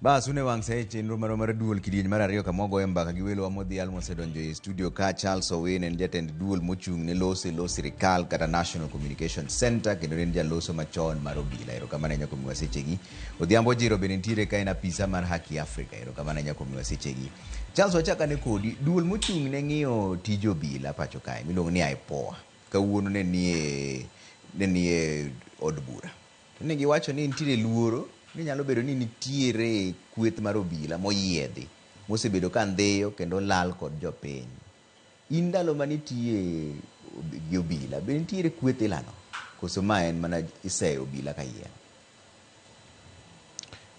Bas une wang' sa e chenro marwa mar duol kidieny mar ariyo kama wagoye mbaka gi welowa modhial mosedonjo e studio ka. Charles Owino en jatend duol mochung' ne loso e lo sirikal kata National Communication Center, kendo en jaloso machon mar obila. Erokamano ahinya kuom miwa sechegi. Odhiambo Jiro bende nitiere ka, en apisa mar Haki Africa. Erokamano ahinya kuom miwa sechegi. Charles, wachak ane kodi. Duol mochung' ne ng'iyo tij obila pacho kae miluongo ni IPOA kawuono ne nie od bura. To ne giwacho ni nitiere luoro ni nyalo bedo ni nitiere kweth mar obila moyiedhi mosebedo ka ndhiyo kendo lal kod jopiny. In ndalo manitiye gi obila, be nitiere kweth ilano? Koso ma en mana iseyo obila ka yien?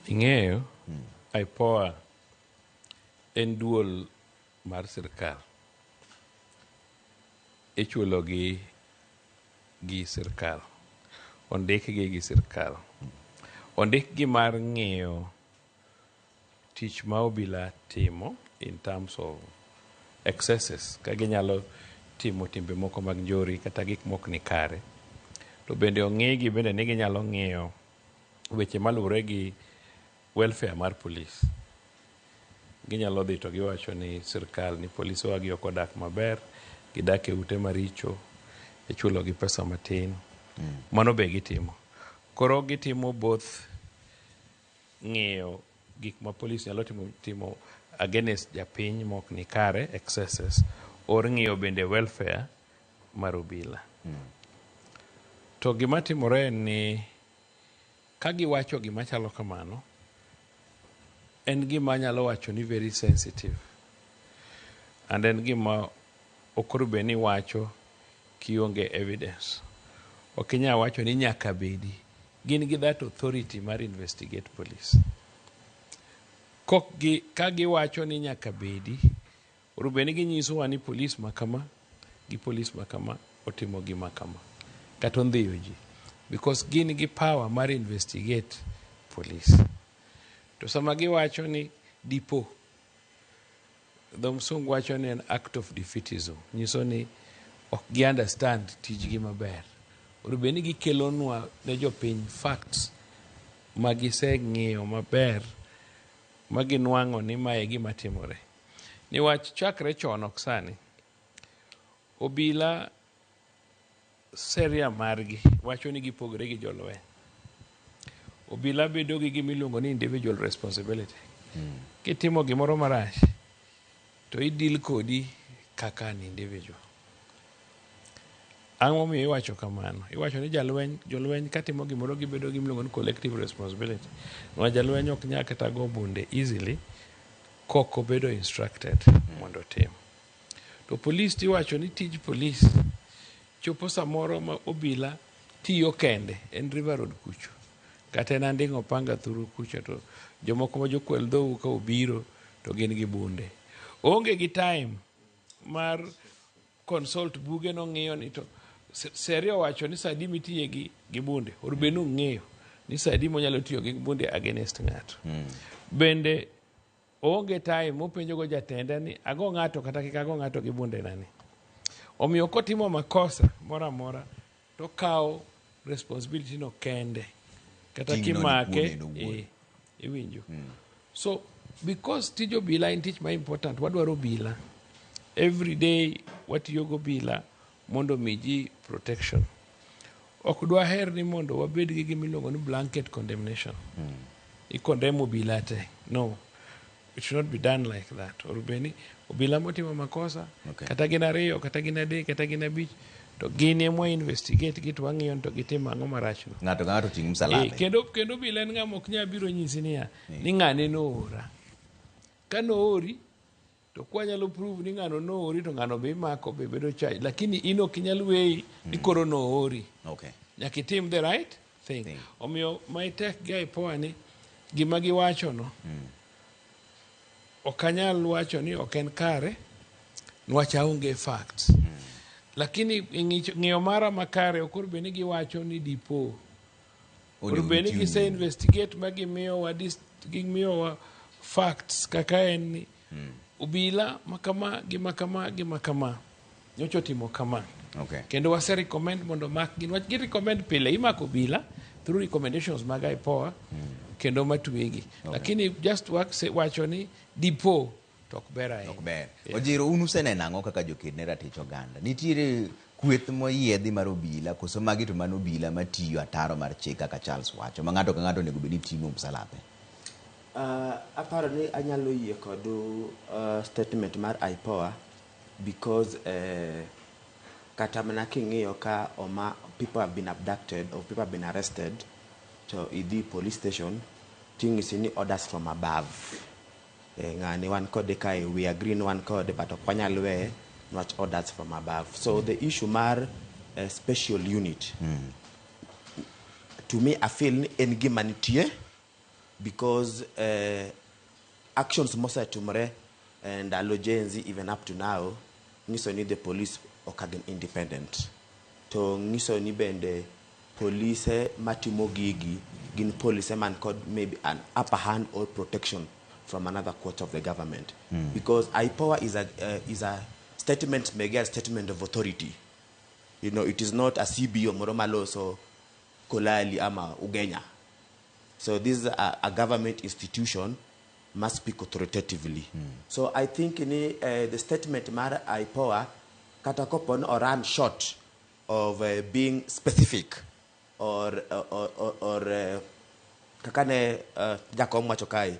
Ing'eyo, IPOA en duol mar sirkal. Ichulo gi sirkal. Ondikgi gi sirkal. Ondikgi mar ng'iyo tich ma obila timo in terms of excesses, ka ginyalo timo timbe moko mag njori kata gik mok ni kare. To bende ong'igi bende ni ginyalo ng'iyo weche maluwore gi welfare mar police. Ginyalo dhi to giwacho ni sirkal ni polisewa gi ok odak maber, gidak e ute maricho, ichulo gi pesa matin. Mano be gitimo. Koro gitimo both ng'iyo gik ma police nyalo timo against japiny mok ni kare, excesses, or ng'iyo bende welfare mar obila. To gima timore en ni ka giwacho gima chalo kamano, en gima anyalo wacho ni very sensitive and en gima ok onego bed ni iwacho kionge evidence. Ok inyal wacho ni nyaka bedi. Gin gi that authority mar investigate police. Kok gi, ka giwacho ni nyaka bedi, onego bed ni ginyisowa ni police ma kama gi police ma kama otimo gima kama kata ondhiyo ji, because gin gi power mar investigate police. To sama giwacho ni dipo, dho msungu wacho ni en act of defeatism, nyiso ni ok gi understand tijgi maber. Onego bed ni gikelonwa ne jopiny facts ma giseng'iyo maber ma ginwang'o ni mae e gima timore. Niwach chakre chon, ok sani, obila sheria margi wacho ni gipogore gi jolweny. Obila bedo gi gima iluongo ni individual responsibility. Kitimo gimoro marach to i-deal kodi kaka an individual. Ang'o momiyo iwacho kamano? Iwacho ni jalweny, jolweny katimo gimoro gibedo gi gimiluongo ni collective responsibility. Niwach jalweny ok nyal kata go bunde easily kok obedo instructed mondo otim. To police tiwacho ni tij police chopo samoro ma obila tiyo kende en River Road kucho kata en Anding'o Panga thuru kucho, to jomoko ma jokwel dhou ka obiro to gin gi bunde. Oonge gi time mar consult buge nong'iyo ni to sheria owacho ni sa adi mitiye gi bunde. Onego bed ni ong'eyo ni sa adi monyalo tiyo gi bunde against ng'ato. Bende oonge time mopenjo go jatende ni ago ng'ato kata kik ago ng'ato gi bunde na ni. Omiyo kotimo makosa moro amora to okawo responsibility no kende. Kata Ting'no ni kimake kuome en owuon. Iwinjo. So because tij obila en tich ma important, wadwaro obila. Every day watiyo go obila mondo mi ji protection. Ok dwaher ni mondo wabed gi gima iluongo ni blanket condemnation. I-condemn obila te. No. It should not be done like that. Onego bed ni obila motimo makosa, kata gin ariyo, kata gin adek, kata gin abich, to gin ema wa investigate gi to wang'iyo ni to gitimo ang'o marachno. Ng'ato ka ng'ato oting' msalabe. Kendo obila en ng'ama ok nyal biro nyisi niya, ni ng'ane noora. Ka noori, to kwanyalo prove ni ng'ano noori to ng'ano be imako be bedo charge. Lakini in ok inyal weyi ni koro noori. Nyaka itim the right thing. Thing. Omiyo my take gi IPOA ni gima giwacho no, ok anyal wacho ni ok en kare niwach aonge facts. Lakini ng'iyo mara makare ok onego bed ni giwacho ni dipo. Onego Onego bed ni gichiw gise nying. investigate ma gimiyowa facts kaka en ni obila makama gi makama gi makama nyocha otimo kama. Kendo wase recommend mondo makgi, niwach gi recommend pile imako obila through recommendations mag IPOA. kendo matwegi. Lakini just wacho ni dipo to ok ber ahinya. Ok ber. Ojiro, un useneno ang'o kaka joked ne ratich oganda? Nitiere kweth moyiedhi mar obila koso magi to mano obila matiyo ataro mar chik kaka Charles wacho ma ng'ato ka ng'ato onego bed ni ting'o msalape? Aparo ni anyalo yie kod statement mar IPOA because kata mana king'iyo ka oma people have been abducted or people have been arrested, to idhi police station, ting'isi ni orders from above. Ng'ani wan kode kae, we agree ni wan kode, but ok wanyal weye niwach orders from above. So the issue mar special unit, to me I feel ni en gima nitie because actions mosetimore ndalo Gen Z even up to now nyiso ni the police ok gin independent, to nyiso ni bende polise matimo gigi gin polise man kod maybe an upper hand or protection from another quarter of the government, because IPOA is a statement mege, a statement of authority. It is not a CBO moro maloso Kolali ama Ugenya. So this is a government institution must speak authoritatively. So I think ni the statement mar IPOA, kata kopo ni oran short of being specific or kaka ne jakom wacho kae,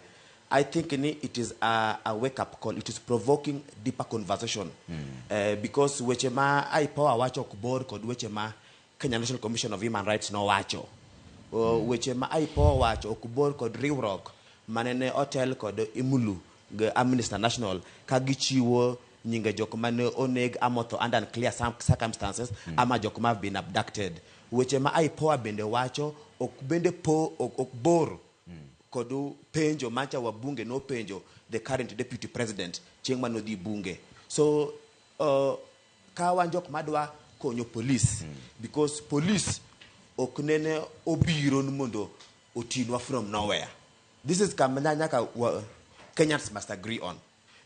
I think ni it is a wake up call. It is provoking deeper conversation because weche ma IPOA wacho ok bor kod weche ma Kenya National Commission of Human Rights nowacho. Weche ma IPOA wacho ok bor kod riwruok manene otel kod Imulu gi Amnesty International ka gichiwo nyinge jok mane oneg ama otho under unclear circumstances ama jok ma have been abducted. Weche ma IPOA bende wacho ok bende po ok bor kod penjo macha wabunge nopenjo the current deputy president chieng' manodhi bunge. So ka wan jok madwa konyo police, because police ok nene obiro ni mondo otinwa from nowhere. This is kama nyaka Kenyans must agree on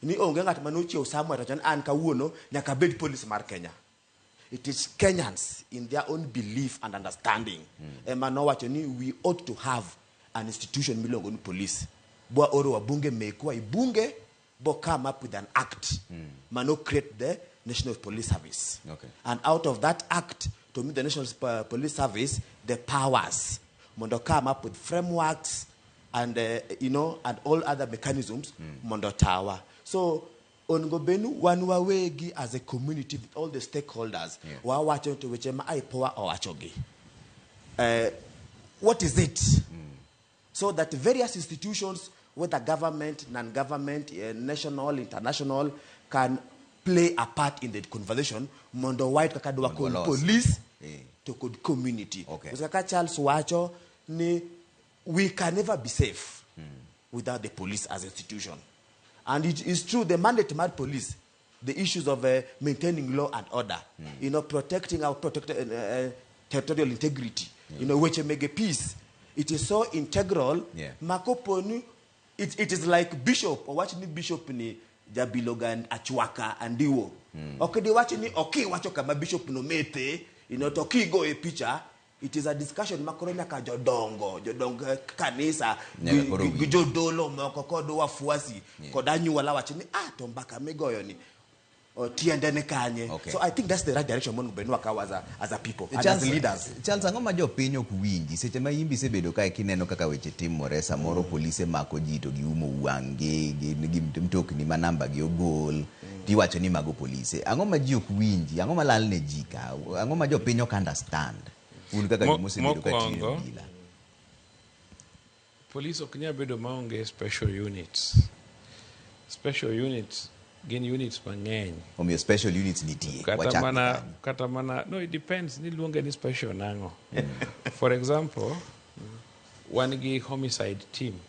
ni onge ng'at manochiew somewhere to wacho ni an kawuono nyaka bed police mar Kenya. It is Kenyans in their own belief and understanding ema nowacho ni we ought to have an institution miluongo ni police. Bwa oro wabunge mekwa i bunge bo come up with an act mano create the National Police Service. And out of that act, to me, the National Police Service, the powers mondo come up with frameworks and and all other mechanisms mondo tawa. So onego bed ni wan wawegi as a community with all the stakeholders wawacho to weche ma IPOA owachogi, what is it, so that various institutions, whether government, non-government, national, international, can play a part in the conversation mondo wayud kaka dwa Mondo kony walos. Police to kod community. Because kaka Charles wacho ni we can never be safe without the police as institution. And it is true, the mandate mar police, the issues of maintaining law and order, protecting our territorial integrity, weche mege peace, it is so integral. Ma kopo ni it is like bishop owach ni bishop ni jabilo ga achwaka andiwo. Ok diwach ni okiwacho kama bishop no methe, to kigoye picha. It is a discussion ma koro nyaka jodongo, jodong kanisa Nyaka koro gi winj. Jodolo moko kod wafuasi kod anyuola wach ni ah, to mbaka migoyo ni tiende ni kanye. So I think that's the right direction monego bed ni wakawo as a people and as leaders. Charles, ang'o ma jopiny ok winji seche ma imbi isebedo kae kineno kaka weche timore? Samoro polise mako ji to giumo wang'gi gi mtokni ma namba gi ogol, tiwacho ni mago polise. Ang'o ma ji ok winji? Ang'o ma lal ne ji ka? Ang'o ma jopiny ok understand, un kaka joma osebedo ka tiyo e Mokwongo, obila? Police ok nyal bedo maonge special units. Special units gin units mang'eny. Omiyo special units nitie. Kata Wachak gi mana kanyo. Kata mana, no, it depends ni luonge ni special nang'o. For example, wan gi homicide team.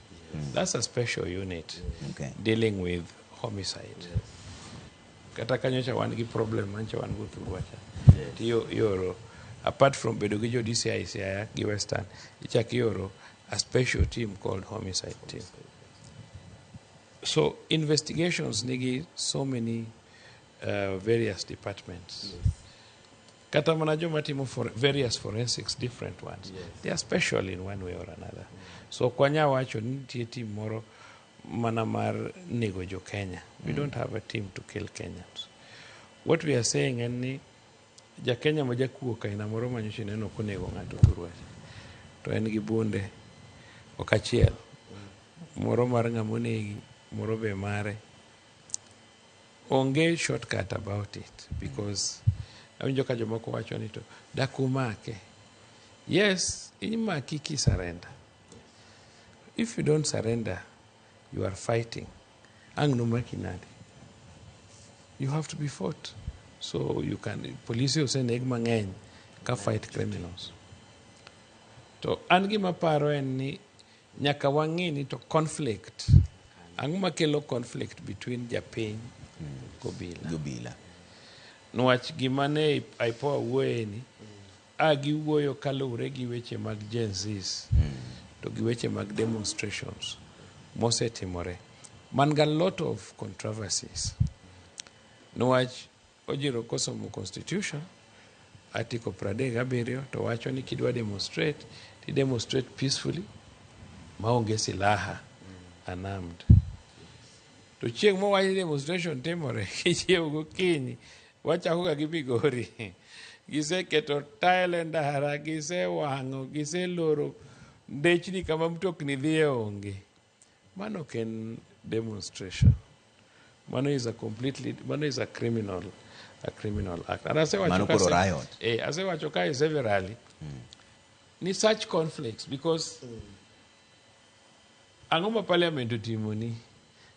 That's a special unit dealing with homicide. Kata kanyocha wan gi problem mancha wan go thurwa cha. Tiyo ioro, apart from bedo gi jo DCI Siaya gi Western, ichak ioro a special team called homicide team. So investigations nigi so many various departments. Kata mana joma timo for various forensics, different ones. They are special in one way or another. So ok wanyal wacho ni nitie team moro mana mar nego jo Kenya. We don't have a team to kill Kenyans. What we are saying en ni ja Kenya ma jakuo kaina moro ma nyocha ineno konego ng'ato thurwa to en gi bunde ok achiel moro mar ng'ama onegi moro be mare onge shortcut about it because awinjo ka jomoko wacho ni to dak umake yes imaki ki surrender if you don't surrender you are fighting ang' nomaki nade you have to be fought so you can polisi oseneg mang'eny ka fight criminals to an gima paro en ni nyaka wang'i ni to conflict ang'o makelo conflict between japiny gobila Gobila. niwach gima ne IPOA wuoye ni a giwuoyo kaluwore gi weche mag Gen Zs to gi weche mag demonstrations mosetimore man ga lot of controversies niwach Ojiro kosomo constitution article 37 to wacho ni kidwa demonstrate ti demonstrate peacefully maonge silaha unarmed to chieng' mowach ni demonstration timore kichiew gokinyi wachako ga gi Migori giseketo tael e ndara gisewang'o giseloro ndechni kama mtokni dhiye onge mano ok en demonstration mano is a completely mano is a criminal act and asewacho Mano ka koro riot. Asewacho kae severally ni such conflicts because ang'o ma parliament otimoni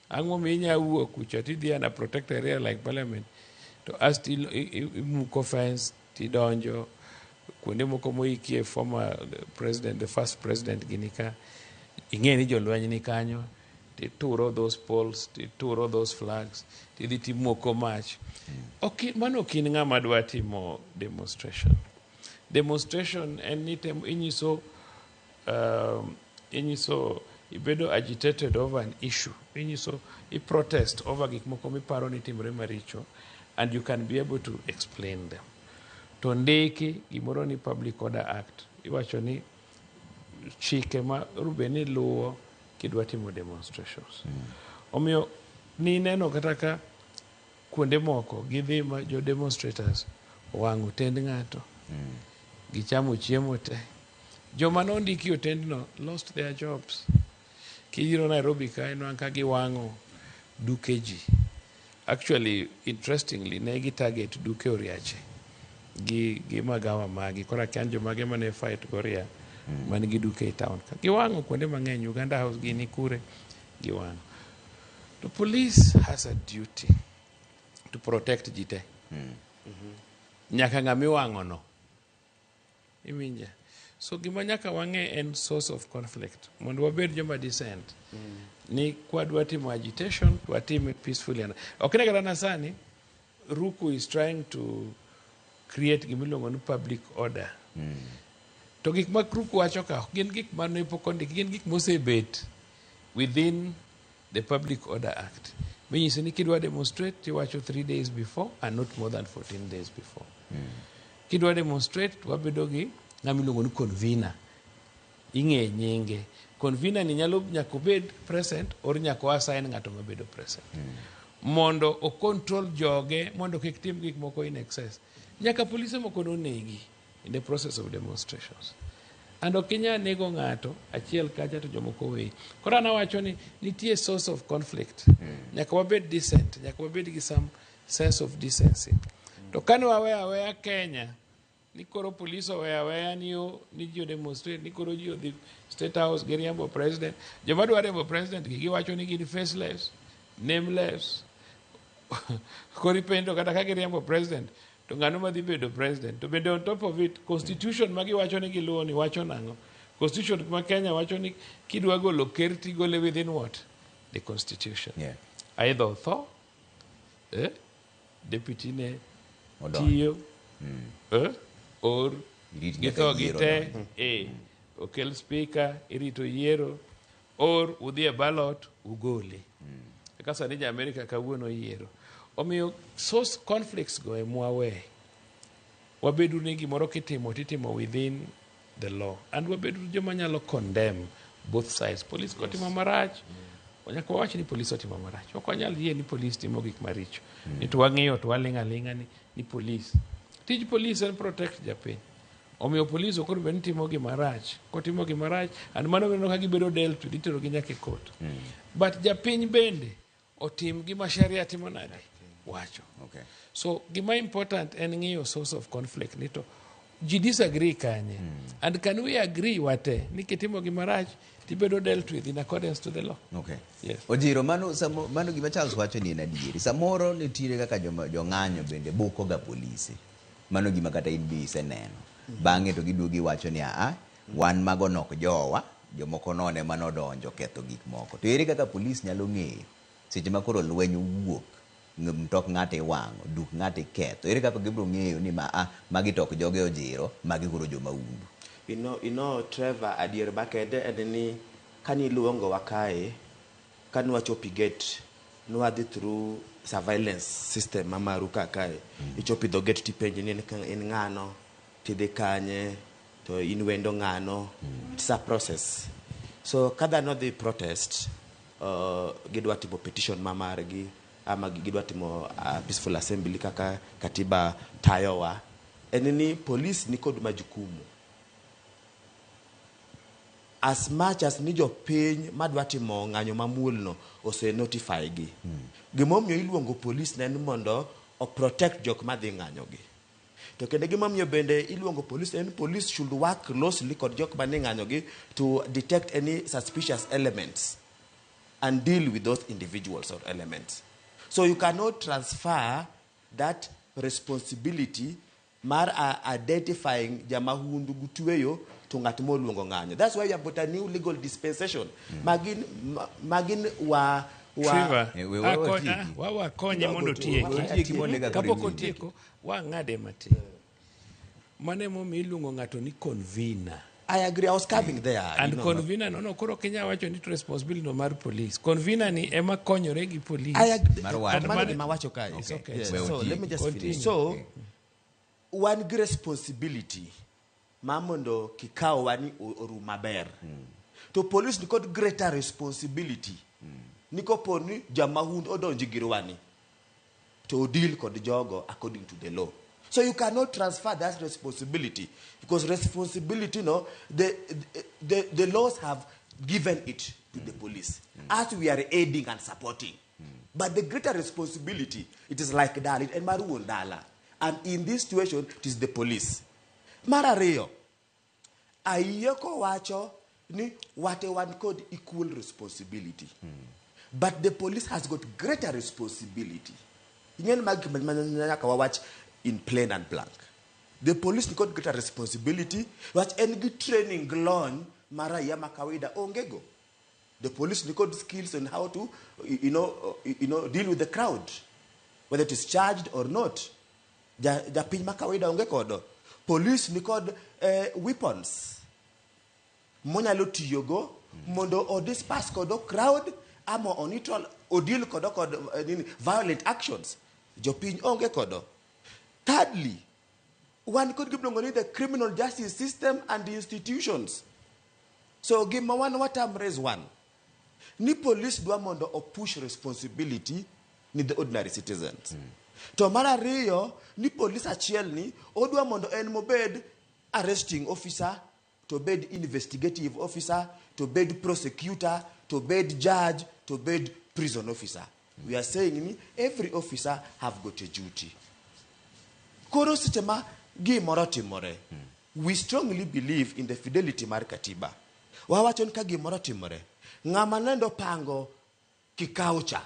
ang'o ma inya wuok kucha tidhi an a protected area like parliament to asti imuko fence tidonjo kuonde moko moikie former president the first president gini ka ing'e ni jolweny ni kanyo tituro those poles tituro those flags tidhi timoko mach ok mano ok in ng'ama dwa timo demonstration demonstration en ni inyiso inyiso ibedo agitated over an issue inyiso i protest over gik moko miparo ni timore maricho and you can be able to explain them to ndiki gimoro ni public order act iwacho ni chike ma rube ni luwo kidwa timo demonstrations omiyo nineno kata ka kuonde moko gidhi ma jo demonstrators owang'o tend ng'ato gichamo chiemo te joma nondiki otendno lost their jobs kibiro Nairobi ka inwang' ka giwang'o duke ji actually interestingly ne gi target duke Oriache gi magawa magi koro akia ni jomage mane fight goria man gi duke e town ka giwang'o kuonde mang'eny Uganda House gini kure giwang'o to police has a duty to protect ji te nyaka ng'ama iwang'o no iwinja so gima nyaka wang'e en source of conflict mondo wabed joma decent ni kwadwa timo agitation watime peacefully and ok ne kata na sani Ruku is trying to create gimiluongo ni public order to gik ma Ruku wacho ka ok gin gik mane pok ondiki gin gik mosebet within the Public Order Act minyiso ni kidwa demonstrate tiwacho 3 days before and not more than 14 days before kidwa demonstrate to wabedo gi ng'ama iluongo ni convener ing'e nyinge convener ni nyalo nyaka obed present or nyaka o assign ng'ato mabedo present mondo o control joge mondo kik tim gik moko in excess nyaka polise moko nonegi in the process of demonstrations and ok inyal nego ng'ato achiel kacha to jomoko weyi koro an awacho ni nitie source of conflict nyaka wabed decent nyaka wabed gi some sense of decency to kane waweyo aweya Kenya ni koro police oweyo aweya ni o ni ji demonstrate ni koro ji odhi state house giriembo president joma dwa riembo president gi giwacho ni gin faceless nameless koro ipenjo kata ka giriembo president to ng'ano madhi bedo president to bende on top of it constitution ma giwacho ni giluwo ni wacho nang'o constitution ma Kenya wacho ni kidwa golo ker tigole within what the constitution either otho deputy ne Odonjo. tiyo or Irit nyaka githo yiero gite okel speaker irito yiero or udhi e ballot ugole kaka sani ja Amerika kawuono yiero omiyo source conflicts go emwawe. Wabedu ni gimoro kitimo titimo within the law. And wabedu joma nyalo condemn both sides. Police kotimo marach, nyaka wawach ni police otimo marach. Ok wanyal yie ni police timo gik maricho. Ni to wang'iyo to waling' aling'a ni police. Tij police en protect japiny. Omiyo police ok onego bed ni timo gima rach. Kotimo gima rach, and mano ineno ka gibedo dealt with, itero gi nyaka e court. But japiny bende otim gima sheria timo nade? Wacho. So gima important en ng'iyo source of conflict ni to ji disagree kanye. And can we agree wate ni kitimo gima rach tibedo dealt with in accordance to the law. Yes. Ojiro, mano gima Charles wacho ni en adieri. Samoro nitiere kaka jong'anyo bende buko ga polise. Mano gima kata in be iseneno. Bang'e to giduogo giwacho ni aa, wan mago nok jowa, jomoko none manodonjo ketho gik moko. To ere kaka polis nyalo ng'eyo seche ma koro lweny owuok, mtok ng'ato iwang'o, duk ng'ato iketho. Ere kaka gibiro ng'eyo ni ma a, magi to ok joge Ojiro, magi koro jomahundu. You know, Trevor, adier makende en ni kaniluongowa kae, kaniwachopo gate, nwadhi through surveillance system ma maru ka kae. Ichopo e dho gate tipenji ni in ng'ano, tidhi kanye, to in wendo ng'ano. It's a process. So ka dhano dhi protest, gidwa timo petition ma margi, ama gidwa timo peaceful assembly kaka katiba tayowa, en ni police ni kod majukumu as much as ni jopiny madwa timo ng'anyo mamuol no ose notify gi. Gimomiyo iluongo police ne en mondo o protect jok madhi ng'anyo gi. To kendo gimomiyo bende iluongo police en police should work closely kod jok manie ng'anyo gi to detect any suspicious elements and deal with those individuals or elements. So you cannot transfer that responsibility mar identifying jamahundu gi tweyo to ng'at moluongo ng'anyo. That's why you have got a new legal dispensation. Magin wa Trevor, Eh, we watieki. Wakonye mondo otieki. Watieki mondo eka koro Kapok iwinji. otieko, wang'ade matin. Mano emomiyo iluongo ng'ato ni convener. I agree. I was coming there. And you know. convener no, koro ok inyal wacho ni to responsibility no mar police. Convener ni ema konyore gi police. I agree. Mar wacho. Mano gima awacho kae. It's okay. Yes. We So let me just Continue. finish. So wan gi responsibility ma mondo kikaowa ni orum maber. To police ni kod greater responsibility. Ni kopo ni jamahundu odonjo girwa ni to deal kod jogo according to the law. So you cannot transfer that responsibility because responsibility, no, the laws have given it to the police as we are aiding and supporting. But the greater responsibility, it is like dala, en mar wuon dala. And in this situation, it is the police. Mar ariyo, ayie kowacho ni wate wan kod equal responsibility. But the police has got greater responsibility. Ing'eni magi gik ma nyaka wawach in plain and blank. The police nikod greater responsibility, wach en gi training gi lony ma raia ma kawaida onge go. The police nikod skills on how to, deal with the crowd, whether it is charged or not. Japiny ma kawaida onge kodo. Police nikod weapons monyalo tiyogo mondo o disperse kodo crowd ama o neutral o deal kodo kod nini, violent actions. Jopiny onge kodo. Thirdly, wan kod gimiluongo ni the criminal justice system and the institutions. So gima wan watamre is one ni police dwa mondo o push responsibility ni the ordinary citizens. To mar ariyo ni police achiel ni odwa mondo en mobed arresting officer, to bed investigative officer, to bed prosecutor, to bed judge, to bed prison officer. We are saying ni every officer have got a duty. Koro seche ma gimoro timore, we strongly believe in the fidelity mar katiba. Wawacho ni ka gimoro timore, ng'ama nendo pango kikao cha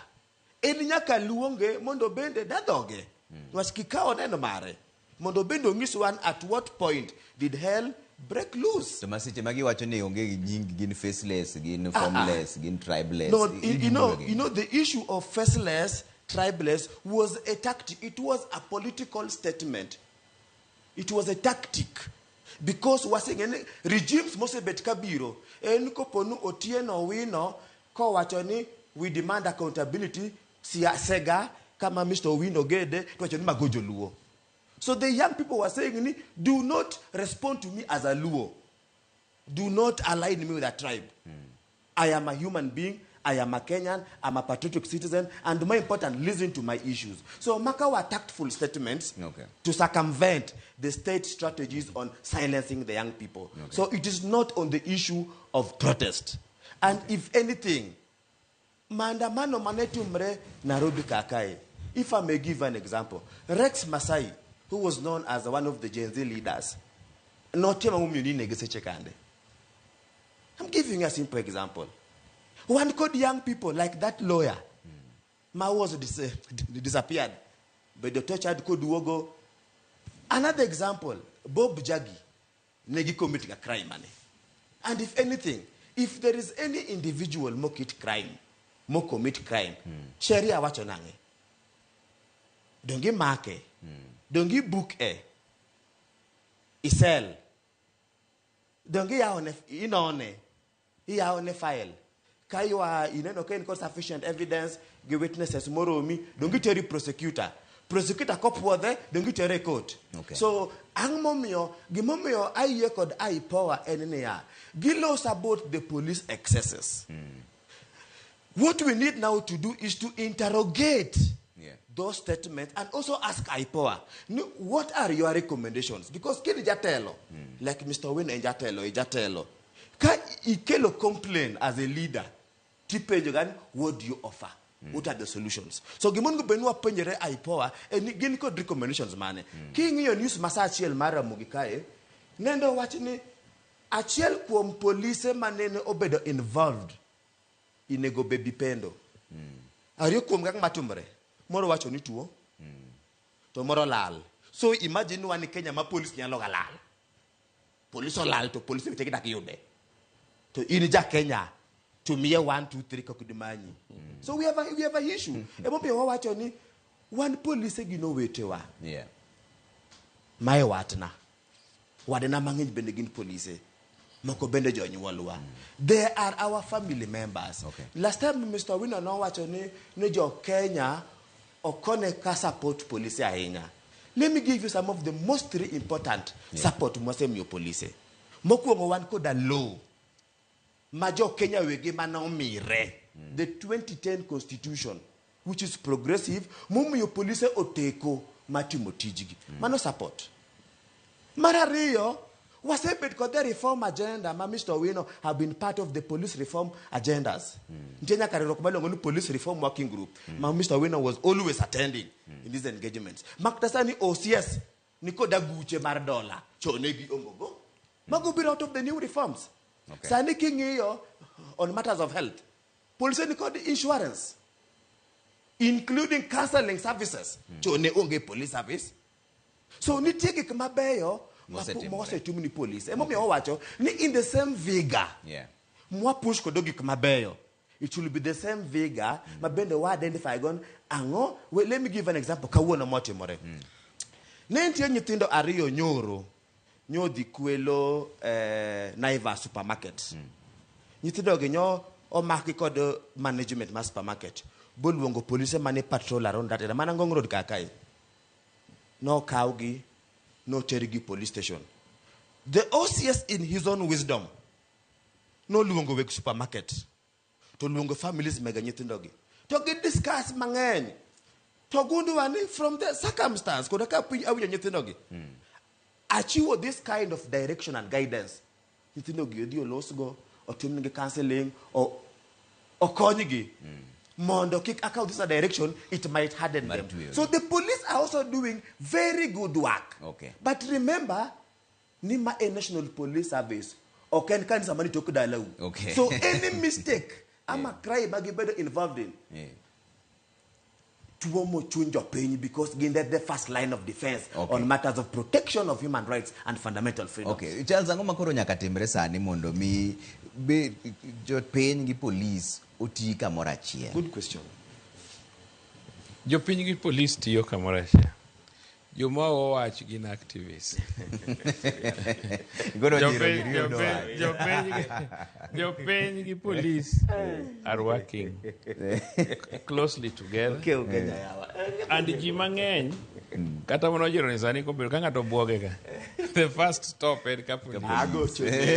en nyaka luonge mondo bende dadhoge niwach kikao neno mare mondo bende onyis wan at what point did hell break loose. To ma seche ma giwacho ni onge gi nying, gin faceless, gin formless, gin tribeless. No, you know, the issue of faceless, tribeless was a tactic. It was a political statement. It was a tactic. Because wasing'e ni regimes mosebet kabiro en koponu Otieno Owino kowacho ni we demand accountability, sega kama Mr. Owino gede to wacho ni mago joluo. So the young people were saying ni, do not respond to me as a Luo. Do not align me with a tribe. I am a human being. I am a Kenyan. I'm a patriotic citizen. And more important, listen to my issues. So maka were tactful statements to circumvent the state strategies on silencing the young people. So it is not on the issue of protest. And if anything, maandamano mane timre Nairobi kakae. If I may give an example, Rex Masai, who was known as one of the Gen Z leaders, notimo momiyo ni nege seche kande. I'm giving you a simple example. One called young people like that lawyer, ma was disappeared, but the tortured koduogo. Another example, Bob Njagi, negi committing a crime. Mane. And if anything, if there is any individual mo commit crime, mo commit crime, sheria wacho nang'e. Dongi make, dongi book e, isel, dongi yaone, inone, iyawone file. Ka you are ineno ka in kod sufficient evidence gi witnesses moromi, dongi teri prosecutor. Prosecutor kopuodhe, dongi tere e court. So, ang momiyo, gimomiyo ayie kod IPOA en niya, gilos about the police excesses. What we need now to do is to interrogate those statements and also ask IPOA, what are your recommendations? Because kini jatelo, like Mr. Owino en jatelo, e jatelo. Ka ikelo complain as a leader, tipenjo gani, what do you offer? What are the solutions? So gimonego bed ni wapenjore IPOA, en gin kod recommendations mane. King'iyo news ma sa achiel mar Ramogi kae, nendo wach ni achiel kuom polise manene obedo involved inego Baby Pendo. Ariyo kuom kaka matimore, moro wacho ni tuo, to moro lal. So imagine wan Kenya ma police nyalo ga lal. Police olal to police wetegi dak yude. To in ja Kenya, to miye 1, 2, 3 kok dimanyi. So we have a issue. Emomiyo wawacho ni wan polise gin owetewa. Mae watna. Wadena mang'eny bende gin polise. Moko bende jonyuolwa. They are our family members. Last time Mr. Owino nowacho ni jo Kenya okone ka support polise ahinya. Let me give you some of the most three important support mwasemiyo polise. Mokwongo wan koda law ma jo Kenya wegi manomire. The 2010 constitution, which is progressive, momiyo polise oteko matimo tijgi. Mano support. Mar ariyo, wasebet kod the reform agenda ma Mr. Owino have been part of the police reform agendas. Nitie nyaka riwruok miluongo ni Police Reform Working Group ma Mr. Owino was always attending in these engagements. Makta sani OCS ni kod aguche mar dola chon ne giongo go. Mago biro out of the new reforms. Sani king'iyo on matters of health, polise ni kod insurance including counseling services. Chon ne onge police service. So nitie gik mabeyo Mosetimore. mosetim ni police. Emomiyo owacho ni in the same vigor mwa push kodo gik mabeyo. It will be the same vigor ma bende wa identify gon ang'o. Wait, let me give an example kawuono motimore. Ne nitie nyithindo ariyo nyoro nyodhi kwelo Naivas supermarket. Nyithindo gi nyo omaki kod management mar supermarket. Boluongo polise mane patrol around that area. Mana Ngong Road kaka kae. Nokawgi, notergi police station. The OCS in his own wisdom noluongo weg supermarket to luongo families mega nyithindogi to gi discuss mang'eny to gundwa ni from the circumstance koda ka piny awinjo nyithindogi achiwo this kind of direction and guidance nyithindogi odhi olosgo otimnegi counseling okonygi mondo kik akaw this a direction it might harden Mar them. tweyo. So the police are also doing very good work. But remember ni ma a National Police Service ok en kanisa mani tok dalau. So any mistake ama crime ma gibedo involved in tuomo chuny jopiny because gin the first line of defense on matters of protection of human rights and fundamental freedoms. Okay, Charles, ang'o ma koro nyaka timre sani mondo mi be jopiny gi polis oti kamoro achiel? Good question. Jopiny gi polis tiyo kamoro achiel. Joma owach gin activists. Koro Jopiny, jiro giri jopiny, jopiny, jopiny gi police are working closely together. Okew Kenya yawa. And ji mang'eny kata mana ojiro ni sani kobedo ka ng'ato bwoge ka the first stop en ka police. Agocho ne.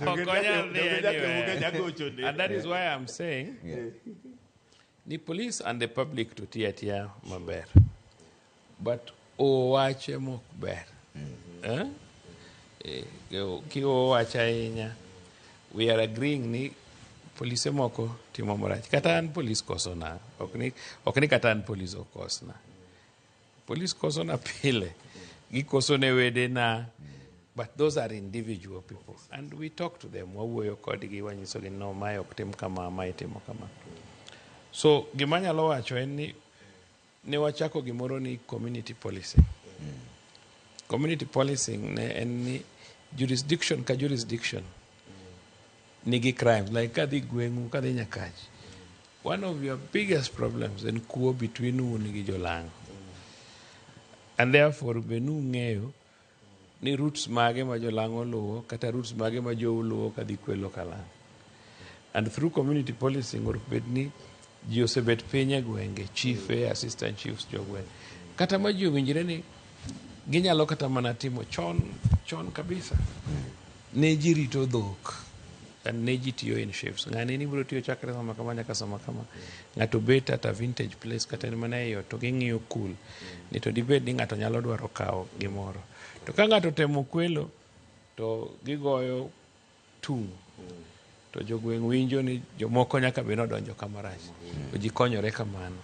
Ok onyal dhi Donge jakew anywhere. Kenya agocho ne. And that is why I'm saying the police and the public to tiyo atiya maber. But owache mok ber. Eh? Eh, kiwacho ahinya we are agreeing ni polise moko timo marach kata an polis kosona ok ni kata an polis ok kosna polis kosona pile gikoso ne wedena but those are individual people and we talk to them wawuoyo kodgi wanyisogi no mae ok tim kama mae timo kama so gima anyalo wacho en ni ne wachako gimoro ni community policing community policing ne en ni jurisdiction ka jurisdiction nigi crimes like kadhi gweng'u kadhi Nyakach one of your biggest problems en kuo between un gi jolang'o and therefore be nung'eyo ni routes mage ma jolang'o luwo kata routes mage ma jou luwo kadhi kwelo kalang'o and through community policing or bed ni ji osebet piny e gwenge chife assistant chiefs jogweng' kata ma ji owinjre ni ginyalo kata mana timo chon chon kabisa ne ji rito dhok and ne ji tiyo in shifts ng'ani ni biro tiyo chakre sama kama nyaka sama kama ng'ato bet at a vintage place kata en mana ei ot to ging'iyo kul ni to dibed ni ng'ato nyalo dwaro kawo gimoro to ka ng'ato temo kwelo to gigoyo tung' to jogweng' winjo ni jomoko nyaka bed nodonjo kamarach to ji konyore kamano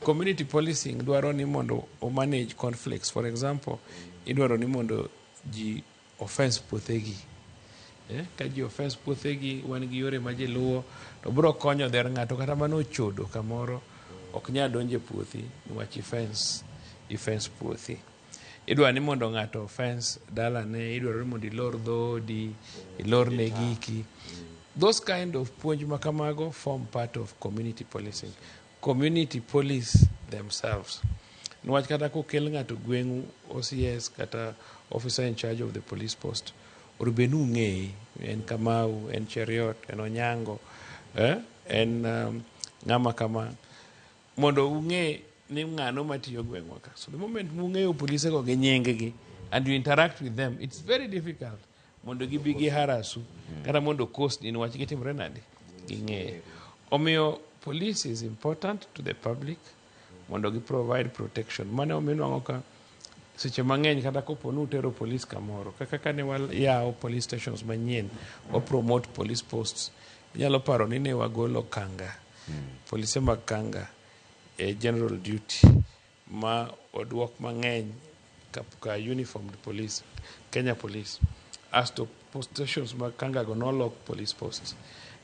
community policing dwaro ni mondo o manage conflicts for example idwaro ni mondo ji ofence puothegi ka ji ofence puothegi wan gi yore ma ji luwo to biro konyo dher ng'ato kata mana ochodo kamoro ok nyal donjo e puothi niwach ifence puothi idwaro ni mondo ng'ato ofence dalane idwaro ni mondo ilor dhoodi ilorne giki those kind of puonj ma kamago form part of community policing community police themselves niwach kata kokel ng'ato gweng'u OCS kata officer in charge of the police post onego bed ni ung'eye en Kamau en Cheruiyot en Onyango en ng'ama kama mondo ung'e ni ng'ano matiyo gweng'wa ka so the moment mung'eyo polise go gi nying gi and you interact with them it's very difficult mondo gibi gi harasu kata mondo kosni niwach gitimre nade ging'eye omiyo police is important to the public mondo gi provide protection mane omiyo inwang'o ka seche mang'eny kata kopo ni utero police kamoro kaka kane wayawo police stations manyien wa promote police posts inyalo paro ni ne wagolo kanga polise mag kanga e general duty ma oduok mang'eny ka uniformed police Kenya police asto post stations mag kanga go nolok police posts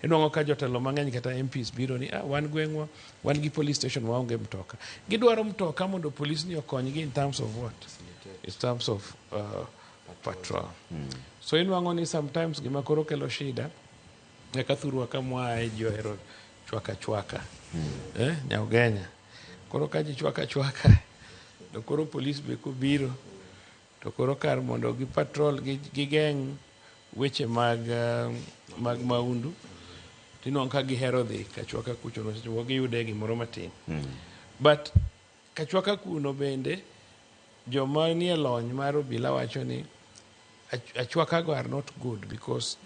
inwang'o ka jotelo mang'eny kata MPs biro ni ah, wan gweng'wa wan gi police station waonge mtoka gidwaro mtoka mondo police ni okonygi in terms of what in terms of patrol so inwang'o ni sometimes gima koro kelo shida kaka thurwa ka mwae ji ohero chwaka chwaka nyaugenya koro ka ji chwaka chwaka to koro police be kobiro to koro kar mondo gi patrol gigeng' weche mag mag maundu tinwang'o ka gihero dhi kachwaka kucho no seche moko giyude gimoro matin but kachwaka kuno bende joma nie lony mar obila wacho ni achwaka go are not good because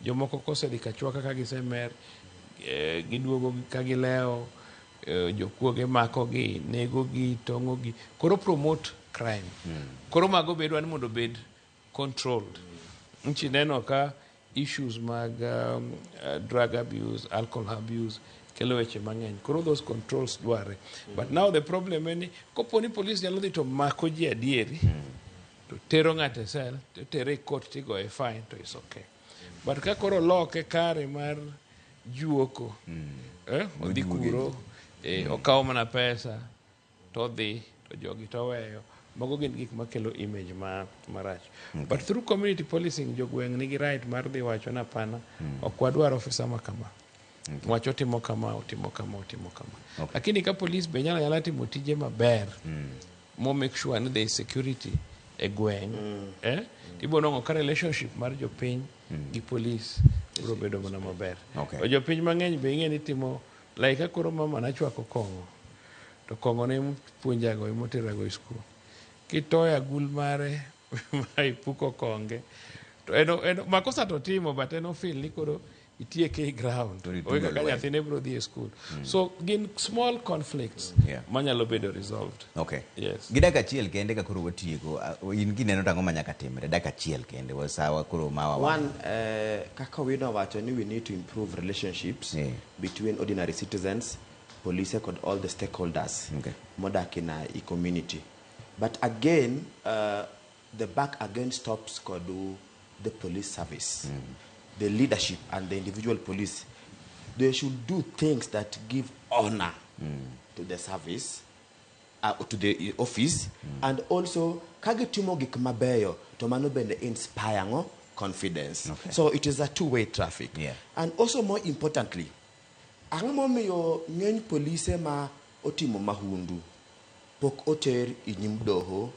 jomoko kosedhi kachwaka ka gisemer giduogo ka gilewo jokuoge makogi negogi tong'ogi koro promote crime koro mago be idwa ni mondo obed controlled nchi neno ka issues mag drug abuse alcohol abuse kelo weche mang'eny koro those controls dwarre but now the problem en ni kopo ni police nyalo dhi to mako ji adieri to tero ng'ato e cell to tere e court tigoye fine to is okay but ka koro loke kare mar juoko odhi kuro okawo mana pesa to odhi to jogi to oweyo mago gin gik makelo image ma marach but through community policing jogweng' nigi right mar dhi wacho ni hapana ok wadwar ofisa ma kama wach otimo kama otimo kama otimo kama lakini ka police be nyalo anyala timo tije maber Mo make sure ni there is security e gweng', eh? Ibiro nwang'o ka relationship mar jopiny gi police biro bedo mana maber. Okay. To jopiny mang'eny be ing'e ni timo like ka koro mama nachwako kong'o to kong'o ne puonjago emoterago e skul. Kitoyo agul mare ma ipuko konge to en, en makosa to timo but en ofeel ni koro itieke e ground. Koro itugo Owe kaka lweny. nyathine biro dhi e skul. So gin small conflicts manyalo bedo resolved. Okay. Yes. Gi dakika achiel kende ka koro watieko, in kineno to ang'o ma nyaka timre? Dakika achiel kende, sawa koro mawa. One, kaka Owino wacho ni we need to improve relationships between ordinary citizens, police kod all the stakeholders modak in a e community. But again, the buck again stops kod the police service, the leadership and the individual police. They should do things that give honor to the service, to the office, and also kagitimo gik mabeyo to mano bende inspire ngo confidence. Okay. So it is a two-way traffic. And also more importantly, ang'o momiyo ng'eny polise ma otimo mahundu pok oter e nyim doho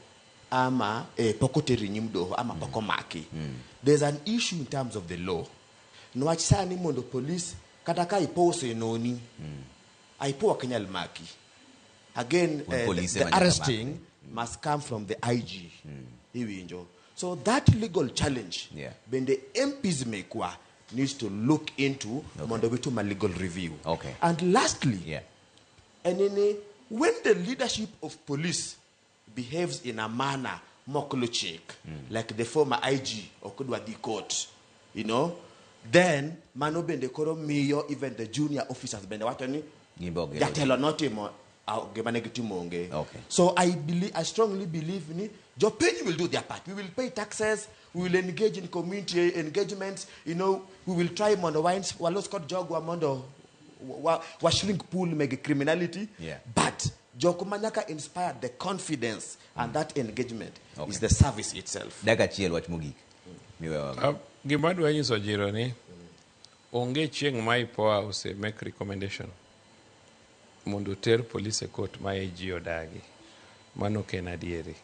ama pok oter e nyim doho ama pok omaki? There's an issue in terms of the law. Niwach sani mondo police kata ka IPOA osenoni, IPOA ok nyal maki. Again, Wuon polise the ma nyaka arresting maki. must come from the IG. Iwinjo. So that legal challenge, bende MPs mekwa needs to look into mondo gitim a legal review. And lastly, enini, when the leadership of police behaves in a manner moklo chik, like the former IG okudwa dhi court, you know, then mano bende koro miyo even the junior officers bende wacho ni Gimbe ok gin. jatelo notimo gima ne gitimo onge. Okay. So I believe, I strongly believe ni jopiny will do their part. We will pay taxes, we will engage in community engagements, you know, we will try mondo walos kod jogwa mondo wa shrink pool meg criminality. But jok ma nyaka inspire the confidence and that engagement is the service itself. Dakika achiel wach mogik. Miwewa. Gima adwa nyiso Jiro ni onge chieng' ma IPOA ose make recommendation mondo oter police e court ma AG odagi. Mano ok en adieri.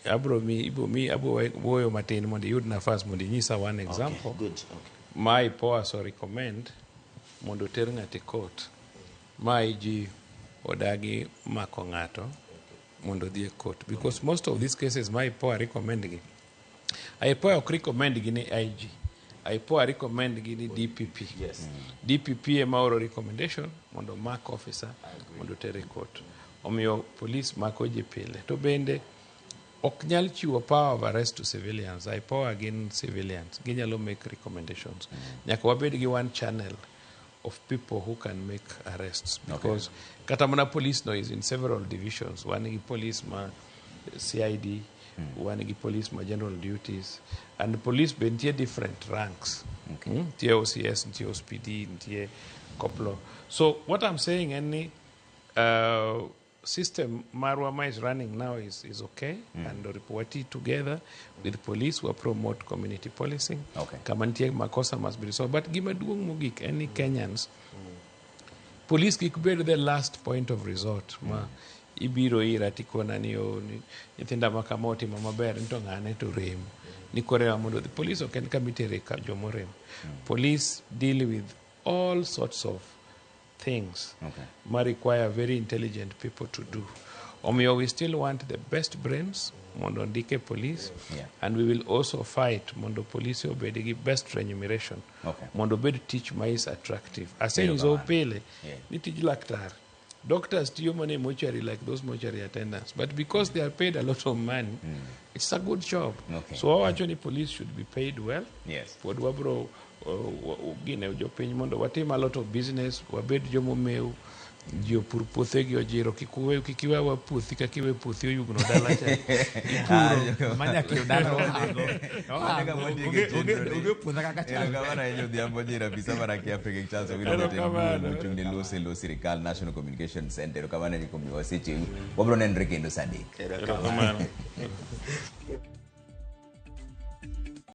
Abro mi, ibo mi, abro wuoyo matin mondo iyud nafas mondo inyisa one example. Okay, good. Okay. Ma IPOA so recommend mondo oter ng'ato e court. Ma AG odagi mako ng'ato mondo odhi e court. Because most of these cases ma IPOA recommend gi, IPOA ok recommend gi ni IG. IPOA recommend gi ni DPP. DPP ema oro recommendation mondo mak officer mondo oter e court. Omiyo police mako ji pile. To bende ok nyal chiwo power of arrest to civilians. IPOA gin civilians. Ginyalo make recommendations. Nyaka wabed gi one channel of people who can make arrests. Because kata mana police no is in several divisions. Wan gi police ma CID, wan gi police ma general duties, and police be nitie different ranks. Nitie OCS, nitie OCPD, nitie Koplo. So what I'm saying en ni, system marwa ma is running now is okay, and wati together with police we promote community policing. Kama nitie makosa must be resolved. But gima duong' mogik en ni Kenyans, police kik bed the last point of resort ma ibiro ira tikona ni o ni nyithinda ma kama otimo maber ni to ng'ane to rem ni kore mondo the police ok en kama itere ka jomorem. Police deal with all sorts of things ma require very intelligent people to do. Omiyo we still want the best brains mondo ondike police, and we will also fight mondo police obed gi best remuneration. Mondo obed tich ma is attractive. Asenyisou Erokamano. pile ni tij laktar. Doctors tiyo mana e mortuary like those mortuary attendants, but because they are paid a lot of money, it's a good job. So wawacho ni police should be paid well. Pod wabro gine jopiny mondo watim a lot of business, wabed jomomew, ji opur puothegi ojiro, kik uwe, kik iwe wa puothi kaka iwe puothi oyugno dala cha. Ipuro. Manya kiew dala ohango. Mane kama watieke chenro ni. Onge puotha kaka chal. Erokamano ahinya Odhiambo Jira, afisa mar Haki Africa Charles Owino jatend Erokamano. duol mochung' ne loso e lo sirikal National Communication Center. Erokamano ahinya kuom miyowa secheu. Wabro nenre kendo saa 3. Erokamano.